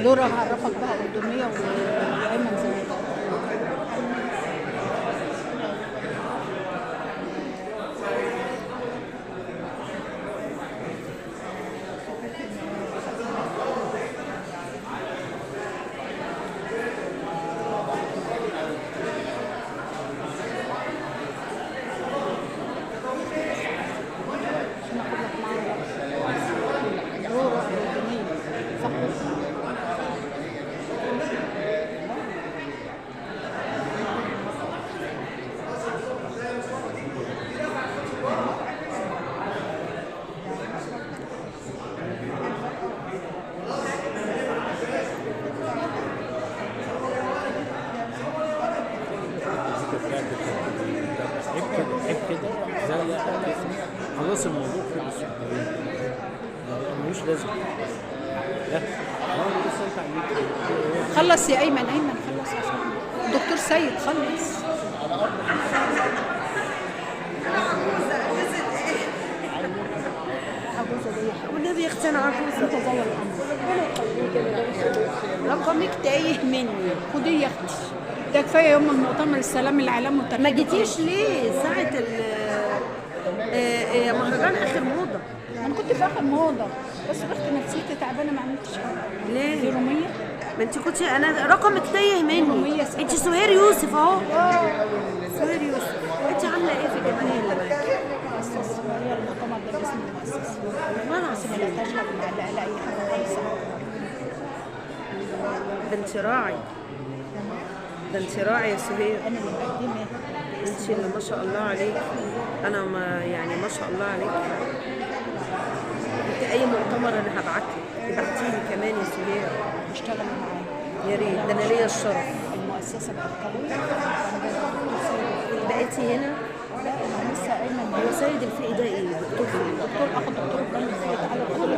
لورا هعرفك بقى أردنية وأيمن زمان. عشان اخد لك معايا لورا أردنية صح؟ عيب كده، عيب كده، لا لا خلاص الموضوع خلص، ملوش لازمه. لا هو لسه انت عليك. خلص يا ايمن، ايمن خلص عشان الدكتور سيد خلص. عجوزه دي والنبي يا اختي انا عجوزه. انت زي القمر. رقمك تايه مني. خديه يا اختي، ده كفاية يوم المؤتمر السلام العالمي والترحيب. ما جيتيش ليه ساعة مهرجان اخر موضة؟ انا كنت في اخر موضة بس رحت نفسيتي تعبانة ما عملتش حاجة. ليه؟ 0100. ما انت كنت، انا رقمك تايه مني. انت سهير يوسف اهو. سهير يوسف، انت عامله ايه في الجمعية اللي معاكي؟ مؤسسة هي المؤتمر ده باسم المؤسسة. والله بس ما العظيم لقيتهاش حاجة معلقه لا اي حاجة خالص. ده انت راعي، ده انت راعي يا سهير. انا اللي مقدمه. انت اللي ما شاء الله عليك، انا ما يعني ما شاء الله عليك. انت اي مؤتمر انا هبعتلك، ابعتيلي كمان يا سهير. اشتغلوا معايا. يا ريت، ده انا ليا الشرف. المؤسسة بقت قوية وانا جايبه الدكتور سيد. بقيتي هنا؟ لا انا لسه ايمن. هو سيد الفقي ده ايه؟ دكتور فين؟ دكتور اخو دكتور ابراهيم الفقي. تعالى.